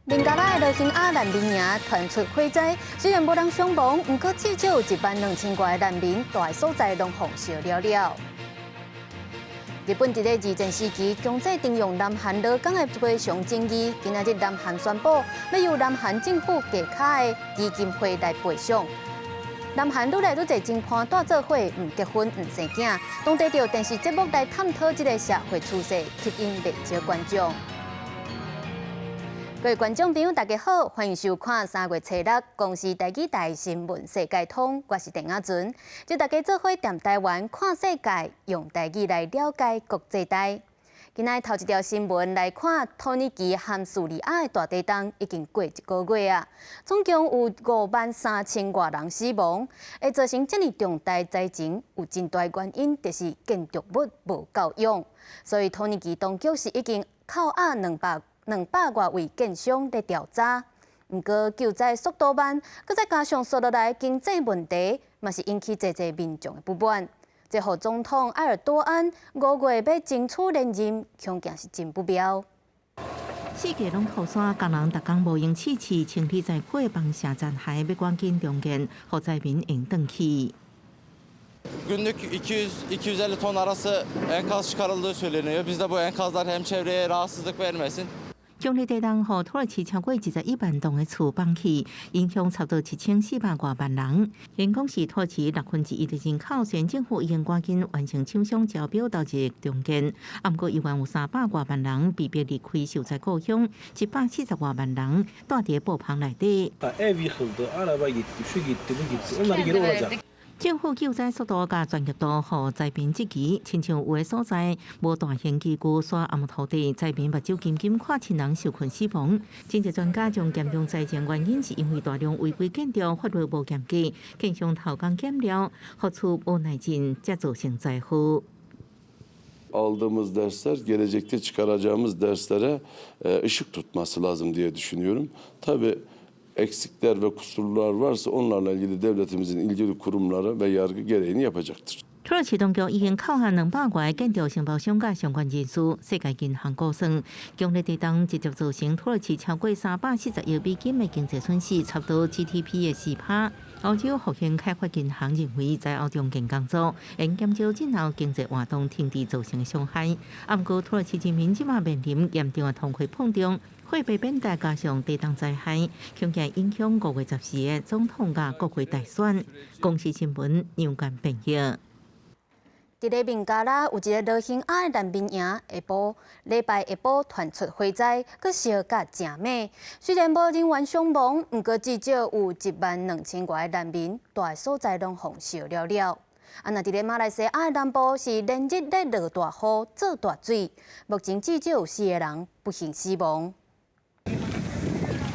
孟加拉的羅興亞難民營傳出火災，雖然無人傷亡，毋過至少1萬2千外難民蹛的所在攏予燒了了。日本佇咧二戰時期強制徵用南韓勞工的賠償爭議，今仔日南韓宣布欲由南韓政府旗下的基金會來賠償。南韓愈來愈濟偵判蹛做伙，毋結婚毋生囝，當地著電視節目來探討這个社會趨勢，吸引袂少觀眾。各位觀眾朋友，大家好，歡迎收看3月初六公視台語台新聞世界通，我是鄧亞尊，祝大家做伙踮台灣看世界，用台語來了解國際大。今仔頭一條新聞來看，土耳其和敘利亞的大地震已經過一個月啊，總共有5萬3千外人死亡，會造成這麼重大災情，有真大原因就是建築物無夠勇，所以土耳其當局是已經扣押200外位建商咧調查。毋過救災速度慢，閣再加上紲落來經濟問題，嘛是引起濟濟民眾的不滿。這予總統埃爾多安5月欲爭取連任，恐驚是真不妙。四界攏塗沙，工人逐工無閒試試，清理在火放射殘骸，欲趕緊重建，予災民會轉去。 Günlük 200-250 ton arası enkaz çıkarıldığı söyleniyor. Biz de bu enkazlar hem çevreye rahatsızlık vermesin. 強烈地動予土耳其超過21萬棟的厝崩去，影響差不多7400外萬人。因講是土耳其1/6的人口，雖然政府已經趕緊完成廠商招標投入重建，毋過猶原有300外萬人被迫離開受災故鄉，140外萬人蹛佇布棚內底。 Ev yıkıldı, araba gitti, şu gitti, bu gitti. Onlar geri olacak. 政府救災速度佮專業度，予災民質疑，親像有的所在無大型機具徙掩土地，災民目睭金金看親人受困死亡。經濟專家將嚴重災情原因是因為大量違規建築法律無嚴格，建商偷工減料，予厝無耐震，才造成災禍。 Aldığımız dersler gelecekte çıkaracağımız derslere ışık tutması lazım diye düşünüyorum. Tabii eksikler ve kusurlar varsa onlarla ilgili devletimizin ilgili kurumları ve yargı gereğini yapacaktır. 土耳其當局已經扣押200外建築承包商佮相關人士。世界銀行估算，強烈地動直接造成土耳其超過340億美金的經濟損失，差不多 GDP 的4%。歐洲復興開發銀行認為，災後重建工作會減少戰後經濟活動停滯造成的傷害。毋過土耳其人民這馬面臨嚴重的通貨膨脹、貨幣貶值，加上地動災害，恐驚影響5月14日總統佮國會大選。公視新聞楊簡編譯。佇咧孟加拉有一个羅興亞的難民營，禮拜下晡傳出火災，閣燒甲誠猛。雖然無人員傷亡，毋過至少有1萬2千外難民蹛的所在攏予燒了了。啊，若佇咧馬來西亞南部是連日咧落大雨、做大水，目前至少有四个人不幸死亡。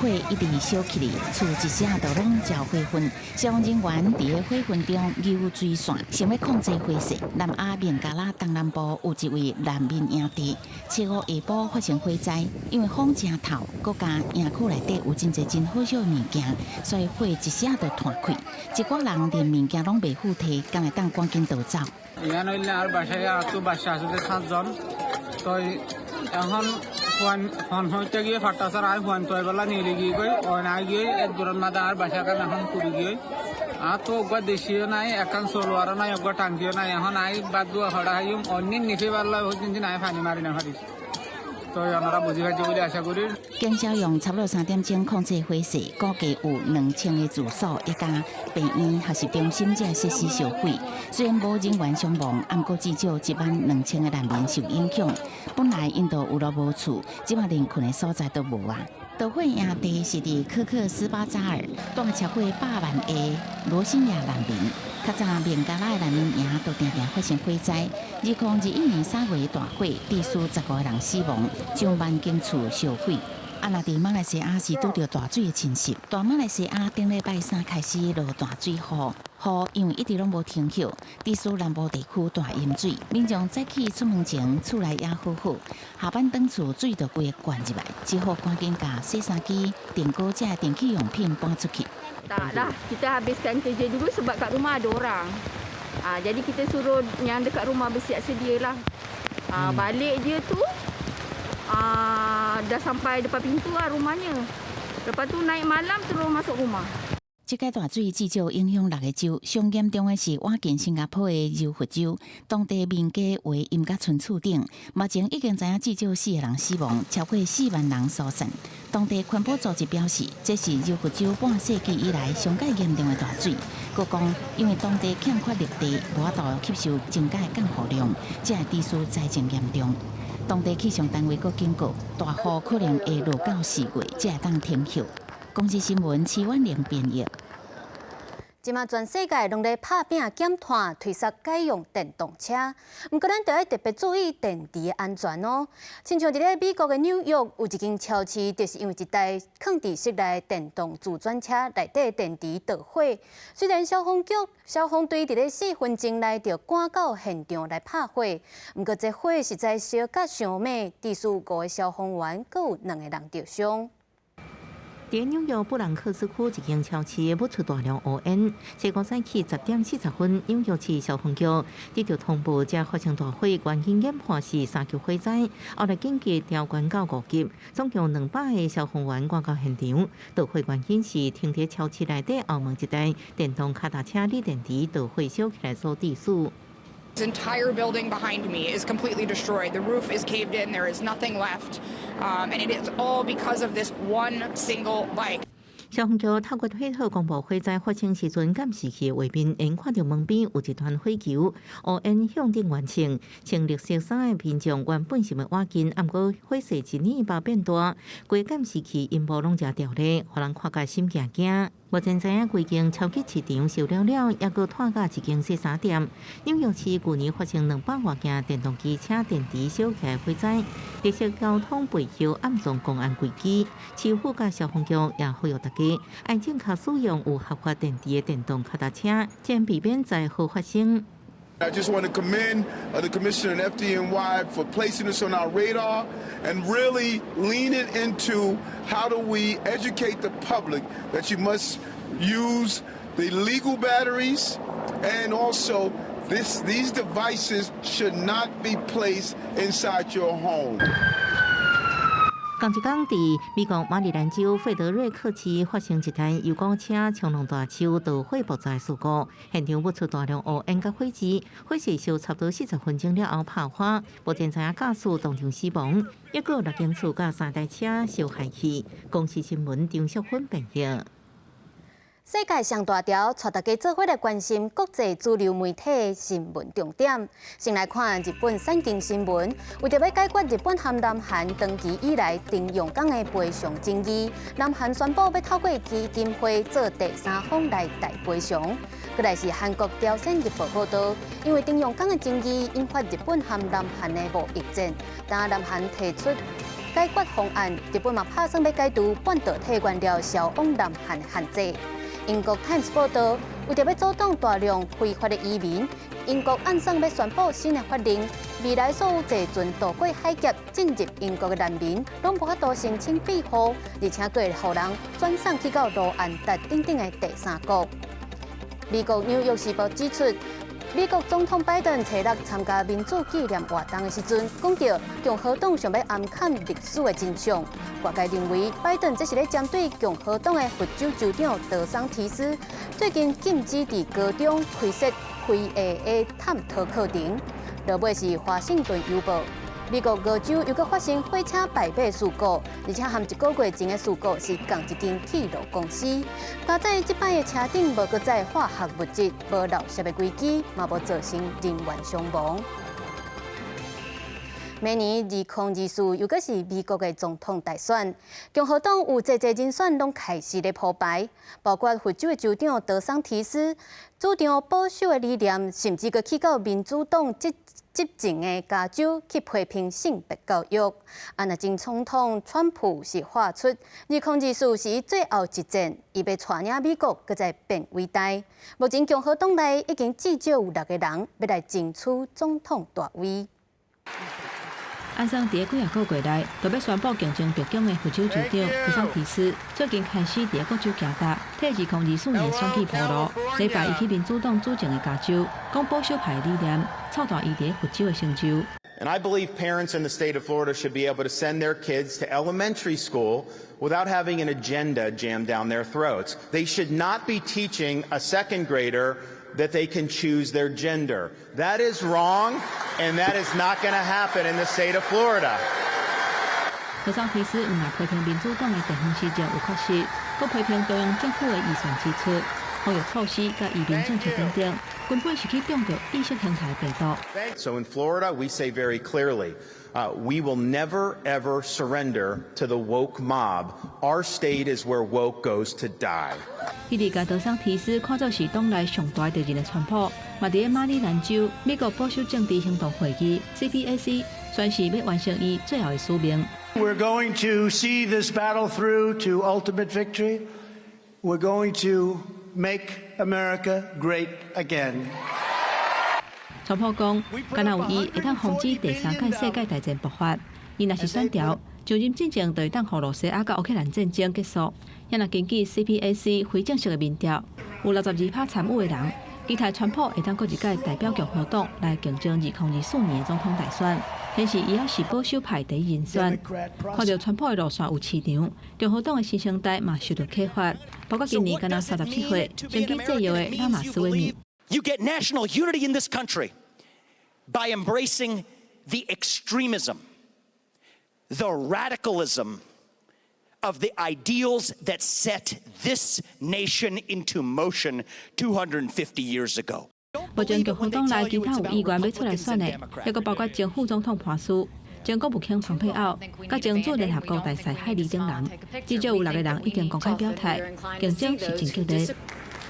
火一直燒起來，厝一下就攏焦火焚。消防人員佇咧火雲中游水線，想欲控制火勢。南亞孟加拉東南部有一位難民營地，七五下晡發生火災，因為風誠透，閣加營區內底有真濟真好燒的物件，所以火一下就湠開。一寡人連物件攏袂赴提，敢會當趕緊逃走。 এখানে হইলে আর বাসায় আর তো বাচ্চা আছে সাতজন। তো এখন phone phone হইতে গিয়ে ফাটাসার আর ফোন তো বেলা নিয়ে গিয়ে কই নাই গিয়ে এক দূরের মাঝে আর বাসা কান এখন পুরি গিয়ে আর তো ওগা দেশীয় নাই, একান চলোয়ারও নাই, ওগা টাঙ্কিও নাই। এখন I বাদ দুয়া হড়া হাইম অন্য নিচে পারলে হচ্ছে নাই পানি মারি না পারিস। তো ওনারা বুঝি পাইছে বলে আশা করি। 警消用差不多3點鐘控制火勢，估計有2000个住所、一家病院、學習中心這設施燒毀。雖然無人員傷亡，毋過至少1萬2千个難民受影響。本來𪜶就有路無厝，這馬連睏的所在都無啊。導火營地是佇科克斯巴扎爾，蹛超過100萬个羅興亞難民。較早孟加拉的難民營都定定發生火災。2021年3月大火，致使15個人死亡，上萬間厝燒毀。啊，若佇馬來西亞是拄著大水的侵襲。大馬來西亞頂禮拜三開始落大水雨，雨因為一直攏無停歇，致使南部地區大淹水。民眾早起出門前，厝內也好好，下班轉厝水就規个灌入來，只好趕緊共洗衫機、電鍋這電器用品搬出去。 Tak lah, kita habiskan kerja dulu sebab kat rumah ada orang. Ha, jadi kita suruh yang dekat rumah bersiap sedia lah. Ha, balik je tu, ha, Dah sampai depan pintu lah rumahnya. Lepas tu naik malam terus masuk rumah. 這屆大水至少影響六個州，上嚴重的是倚近新加坡的柔佛州，當地民家會淹甲賰厝頂。目前已經知影至少四個人死亡，超過4萬人疏散。當地環保組織表示，這是柔佛州半世紀以來上蓋嚴重的大水。閣講，因為當地欠缺綠地，無法度吸收增加的降雨量，才會致使災情嚴重。當地氣象單位閣警告，大雨可能會落到4月，才會當停歇。公視新聞徐婉玲編譯。這馬全世界攏咧拍拚減碳，推捒改用電動車。毋過咱著愛特別注意電池的安全哦。親像佇咧美國的紐約，有一間超市，就是因為一台囥佇室內電動自轉車內底電池著火。雖然消防局、消防隊佇咧4分鐘內就趕到現場來拍火，毋過這火實在燒甲傷猛，致使五個消防員閣有兩個人著傷。佇紐約布朗克斯區一間超市冒出大量烏煙，初五早起10點40分，紐約市消防局得到通報，才發生大火，原因研判是三級火災，後來緊急調懸到5級，總共200個消防員趕到現場。著火原因是停佇超市內底後門一台電動跤踏車鋰電池著火燒起來所致死。 This entire building behind me is completely destroyed. The roof is caved in. There is nothing left. And it is all because of this one single bike. 消防局透過推特公布火災發生時陣監視器畫面，𪜶看著門邊有一團火球，烏煙向頂轅衝，穿綠色衫的民眾原本想欲倚近，毋過火勢一年把變大，規監視器螢幕攏誠著咧，予人看甲心驚驚。目前知影規間超級市場燒了了，猶閣拖甲一間洗衫店。紐約市舊年發生200外件電動機車電池燒起來火災，綠色交通背後暗藏公安危機。市府佮消防局也呼籲大家，愛正確使用有合法電池的電動跤踏車，才避免災禍發生。 I just want to commend the Commissioner and FDNY for placing this on our radar and really leaning into how do we educate the public that you must use the legal batteries and also these devices should not be placed inside your home. 仝一工，佇美國馬里蘭州費德瑞克市發生一台遊覽車衝撞大樹導火爆炸事故，現場冒出大量烏煙佮火舌，火勢燒差不多40分鐘了後拍花，目前知影駕駛當場死亡，猶閣有六間厝佮三台車燒害去。公視新聞張淑芬編譯。世界上大條，帶大家做伙來關心國際主流媒體的新聞重點。先來看日本產經新聞，為著欲解決日本和南韓長期以來徴用港的賠償爭議，南韓宣布欲透過基金會做第三方來代賠償。過來是韓國朝鮮日報報導，因為徴用港的爭議引發日本和南韓的貿易戰，當南韓提出解決方案，日本嘛拍算欲解除半導體原料銷往南韓的限制。英國《Times》報導，為著欲阻擋大量非法的移民，英國按算欲宣布新的法令，未來所有坐船渡過海峽進入英國的難民，攏無法度申請庇護，而且閣會予人轉送去到盧安達等等的第三國。美國《紐約時報》指出，美國總統拜登初六參加民主紀念活動的時陣，講著共和黨想欲掩藏歷史的真相。外界認為，拜登這是咧針對共和黨的佛州州長德桑提斯，最近禁止佇高中開設非裔的探討課程。落尾是華盛頓郵報，美國俄州猶閣發生火車敗馬事故，而且和一個月前的事故是仝一間鐵路公司。佳哉這擺的車頂無閣載化學物質，無漏洩的危機，嘛無造成人員傷亡。明年2024猶閣是美國的總統大選，共和黨有濟濟人選攏開始咧鋪排，包括佛州的州長德桑提斯，主張保守的理念，甚至閣去到民主黨執政的加州去批評性別教育。啊，若前總統川普是喊出2024是伊最後一戰，伊欲帶領美國閣再變偉大。目前共和黨內已經至少有六個人欲來爭取總統大位。按算佇幾仔個月內，就欲宣布競爭白宮的佛州州長德桑提斯，最近開始佇各州行踏，替2024年選舉鋪路。禮拜伊去民主黨主政的加州，講保守派理念，湊大伊佇佛州的成就。And I believe parents in the state of Florida should be able to send their kids to elementary school without having an agenda jammed down their throats. They should not be teaching a second grader that they can choose their gender. That is wrong, and that is not going to happen in the state of Florida. 德桑提斯毋但批評民主黨的地方市政有缺失，閣批評中央政府的預算支出、防疫措施佮移民政策等等，根本是去中著意識形態病毒。 So in Florida, we say very clearly, we will never, ever surrender to the woke mob. Our state is where woke goes to die. 彼佇共德桑提斯看做是黨內上大敵人的川普，嘛佇咧馬里蘭州美國保守政治行動會議 CPAC 宣示欲完成伊最後的使命。 We're going to see this battle through to ultimate victory. We're going to make America great again. 川普講，敢若有伊會當防止第三屆世界大戰爆發。伊若是選著，就任進前就會當予羅西亞佮烏克蘭戰爭結束。若根據 CPAC 非正式的民調，有62趴參與的人，期待川普會當閣一屆代表共和黨來競爭2024年的總統大選，顯示伊猶是保守派第一人選。看著川普的路線有市場，共和黨的新生代嘛受到啟發，包括今年敢若37歲，選舉製藥的拉馬斯威米。 You get national unity in this country by embracing the extremism, the radicalism of the ideals that set this nation into motion 250 years ago. 目前共和黨內其他有意願欲出來選的，抑閣包括前副總統潘斯、前國務卿蓬佩奧、佮前駐聯合國大使海利等人，至少有六個人已經公開表態，競爭是真激烈。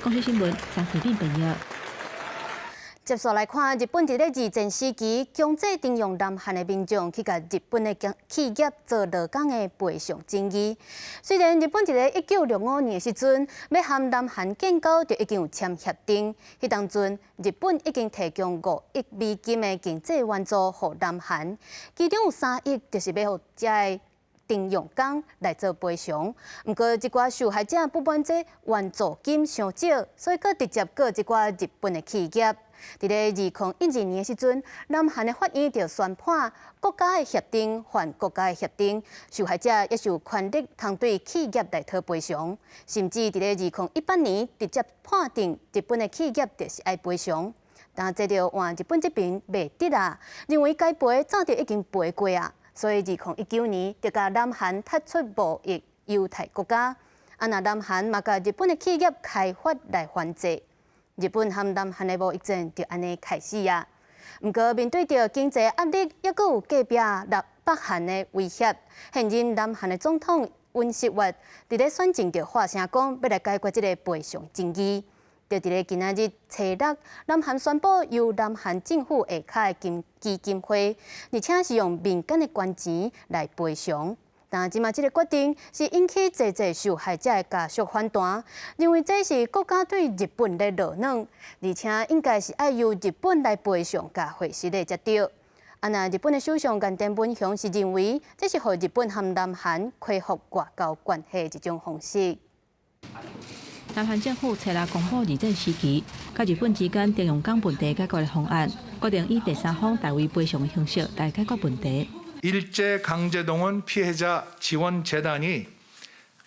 公視新聞張慧敏編譯。接續來看，日本佇咧二戰時期強制徵用南韓的民眾去共日本的企業做勞工的賠償爭議。雖然日本佇咧1965年的時陣欲和南韓建交，就已經有簽協定，彼當陣日本已經提供5億美金的經濟援助予南韓，其中有3億就是欲予這个徵用工來做賠償。毋過，這寡受害者不滿這援助金傷少，所以閣直接告這寡日本的企業。佇咧2012年的時陣，南韓的法院就宣判國家的協定犯國家的協定，受害者也是有權利通對企業來討賠償，甚至佇咧2018年直接判定日本的企業就是愛賠償。但這就換日本這邊袂得啊，認為該賠早就已經賠過啊，所以2019年就共南韓踢出貿易優待國家。啊，若南韓嘛共日本的企業開罰來還債。日本和南韓的貿易戰就按呢開始啊。毋過面對著經濟壓力，抑閣有隔壁南北韓的威脅，現任南韓的總統尹錫悅佇咧選前就發聲講，欲來解決這個賠償爭議。就佇咧今仔日初六，南韓宣布由南韓政府下跤的金基金會，而且是用民間的捐錢來賠償。但這馬這个決定是引起濟濟受害者的家屬反彈，認為這是國家對日本的落軟，而且應該是愛由日本來賠償佮匯實的才對。啊，若日本的首相岸田文雄是認為，這是予日本和南韓恢復外交關係的一種方式。南韓政府初六公布二戰時期，佮日本之間徵用工問題解決的方案，決定以第三方代為賠償的形式來解決問題。 일제강제동원 피해자 지원재단이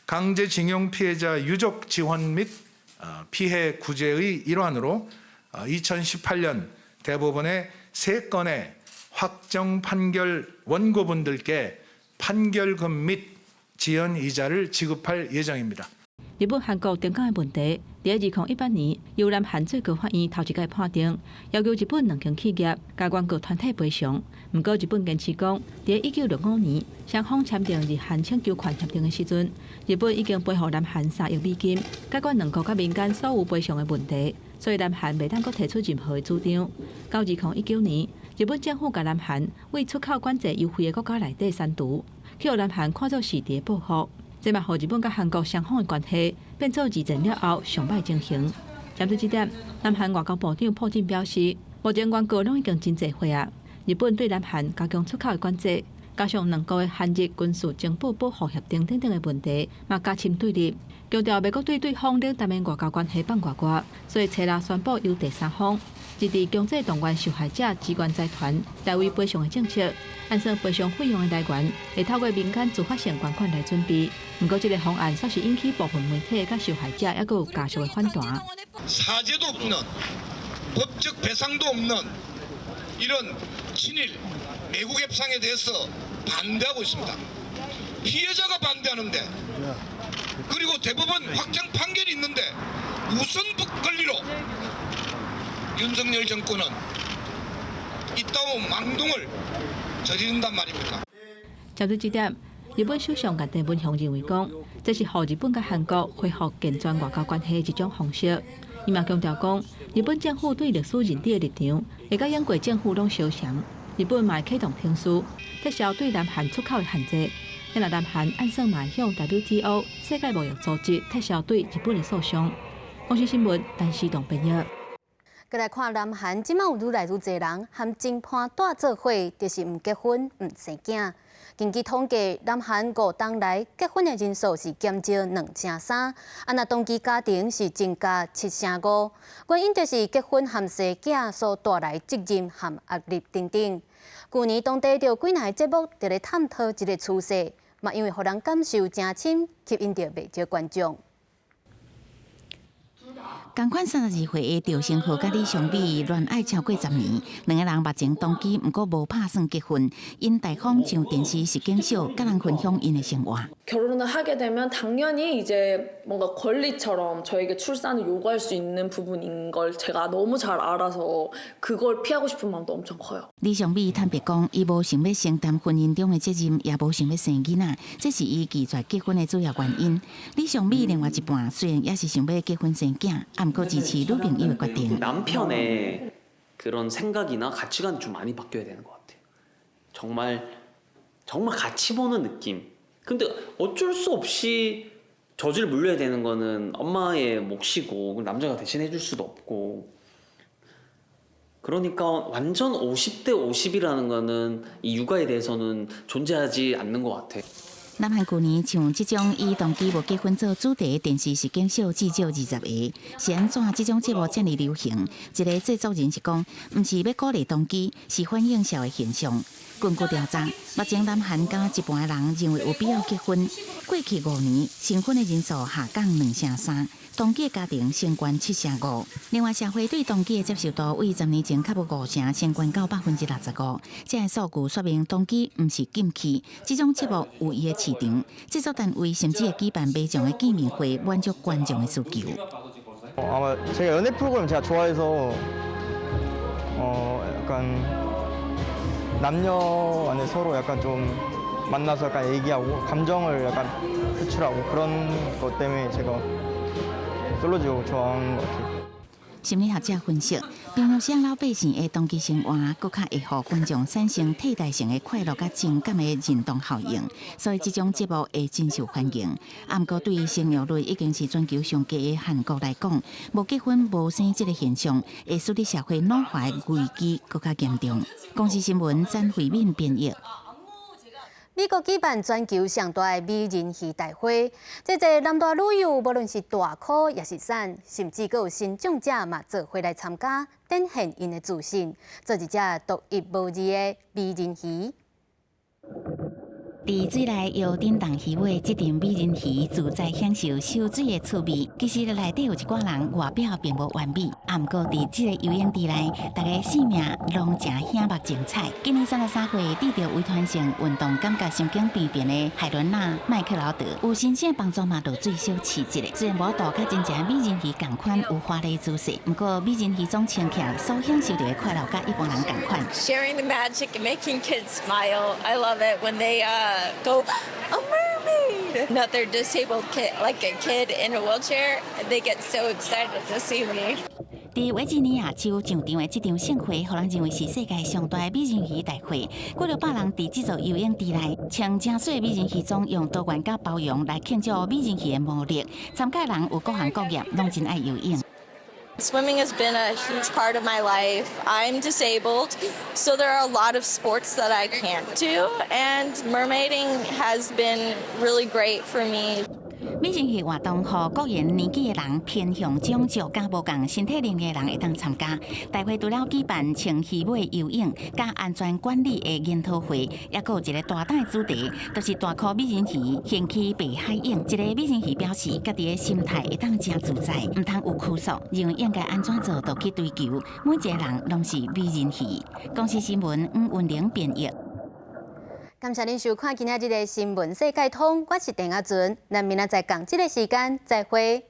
강제징용 피해자 유족 지원 및 피해 구제의 일환으로 2018년 대법원의 세 건의 확정 판결 원고분들께 판결금 및 지연 이자를 지급할 예정입니다. 日本韓國徵工的問題，佇2018年由南韓最高法院頭一擺判定，要求日本兩間企業共原告團體賠償。毋過日本堅持講，佇1965年雙方簽訂日韓請求權協定的時陣，日本已經賠予南韓3億美金，解決兩國佮民間所有賠償的問題，所以南韓袂當閣提出任何的主張。到2019年，日本政府共南韓對出口管制優惠的國家內底刪除，去予南韓看做是佇咧報復。這嘛予日本佮韓國雙方的關係變做二戰了後上歹情形。針對這點，南韓外交部長朴振表示，目前原告攏已經真濟歲啊，日本對南韓加強出口的管制，加上兩國的韓日軍事情報保護協定等等的問題，嘛加深對立。強調美國對對方領台面外交關係放偌外，所以初六宣布由第三方支持強制動員受害者支援財團代為賠償的政策，按算賠償費用的來源會透過民間自發性捐款來準備。毋過，這个方案煞是引起部分媒體佮受害者抑閣有家屬的反彈。 사죄도 없는 법적 배상도 없는 이런 친일 매국 협상에 대해서 반대하고 있습니다. 피해자가 반대하는데 그리고 대법원 확정 판결이 있는데 무슨 권리로 윤석열 정권은 이따위 망동을 저지른단 말입니까? 針對這點，日本首相岸田文雄認為講，這是予日本佮韓國恢復健全外交關係的一種方式。伊嘛強調講，日本政府對歷史認知的立場，會佮英國政府攏相像。日本嘛會啟動程序，撤銷對南韓出口的限制。若南韓按算嘛會向 WTO 世界貿易組織撤銷對日本的訴訟。公視新聞，陳思棟編譯。閣來看南韓，這馬有愈來愈濟人和情伴蹛做伙，就是毋結婚、毋生囝。根據統計，南韓5冬來結婚的人數是減少2成3，啊，若同居家庭是增加7成5。原因就是結婚和生囝所帶來責任和壓力等等。舊年當地就幾若個節目佇咧探討這个趨勢，嘛因為予人感受誠深，吸引著袂少觀眾。仝款32歲的趙成浩佮李尚美戀愛超過10年，兩个人目前同居，毋過無拍算結婚。𪜶大方上電視實境秀，佮人分享𪜶的生活。 결혼을 하게 되면 당연히 이제 뭔가 권리처럼 저에게 출산을 요구할 수 있는 부분인 걸 제가 너무 잘 알아서 그걸 피하고 싶은 마음도 엄청 커요. 李尚美坦白講，伊無想欲承擔婚姻中的責任，也無想欲生囡仔，這是伊拒絕結婚的主要原因。李尚美另外一半雖然也是想欲結婚生囝，毋過支持女朋友的決定。 남편의 그런 생각이나 가치관이 좀 많이 바뀌어야 되는 것 같아요. 정말 정말 같이 보는 느낌. 근데 어쩔 수 없이 젖을 물려야 되는 거는 엄마의 몫이고 남자가 대신 해줄 수도 없고 그러니까 완전 50대 50이라는 거는 이 육아에 대해서는 존재하지 않는 것 같아. 南韓舊年像這種以同居無結婚做主題的電視實境秀至少20個，是按怎這種節目遮爾流行？一个製作人是講，毋是欲鼓勵同居，是反映社會現象。根據調查，目前南韓敢若一半的人認為有必要結婚。過去5年，新婚的人數下降2成3，同居的家庭升懸7成5。另外，社會對同居的接受度為10年前較無5成，升懸到65%。這个數據說明同居毋是禁忌，這種節目有伊的市場，製作單位甚至會舉辦民眾的見面會，滿足觀眾的需求。 아마 제가 연애 프로그램 제가 좋아해서 약간 남녀 간에 서로 약간 좀 만나서 약간 얘기하고 감정을 약간 표출하고 그런 것 때문에 제가 솔로지옥 좋아하는 것 같아요. 心理學者分析，平常時老百姓的同居生活，閣較會予觀眾產生替代性的快樂佮情感的認同效應，所以這種節目會真受歡迎。啊，毋過對生育率已經是全球上低的韓國來講，無結婚無生這个現象，會使得社會老化的危機閣較嚴重。公視新聞詹慧敏編譯。美國舉辦全球上大的美人魚大會，這濟男大女幼，無論是大箍抑是瘦，甚至閣有身障者嘛做伙來參加，展現𪜶的自信，做一隻獨一無二的美人魚。佇水內搖振動魚尾，這陣美人魚自在享受游水的趣味。其實內底有一寡人外表並無完美，啊，毋過佇這个游泳池內，大家生命攏誠顯目精彩。今年33歲，得著遺傳性運動感覺神經病變的海倫娜麥克勞德，有先生幫助嘛落水小試一下。雖然無度佮真正美人魚仝款有華麗姿勢，毋過美人魚總穿起來所享受著的快樂，佮一般人仝款。 Sharing the magic and making kids smile. I love it when they go, "A mermaid!" Not their disabled kid, like a kid in a wheelchair. They get so excited to see me. 佇維吉尼亞州上場的這場盛會，予人認為是世界上大的美人魚大會。幾落百人佇這座游泳池內，穿誠媠的美人魚裝，用多元佮包容來慶祝美人魚的魔力。參加人有各行各業，攏真愛游泳。Swimming has been a huge part of my life. I'm disabled, so there are a lot of sports that I can't do, and mermaiding has been really great for me. 美人魚活動，予各樣年紀的人、偏向種族佮無仝身體能力的人會當參加。大會除了舉辦穿魚尾游泳佮安全管理的研討會，抑閣有一个大膽的主題，就是大箍美人魚掀起白海湧。一个美人魚表示，家己的心態會當誠自在，毋通有拘束，認為應該按怎做就去追求。每一个人攏是美人魚。公視新聞黃文玲編譯。感謝您收看今仔日的新聞世界通，我是鄭阿純，咱明仔載仝這个時間再會。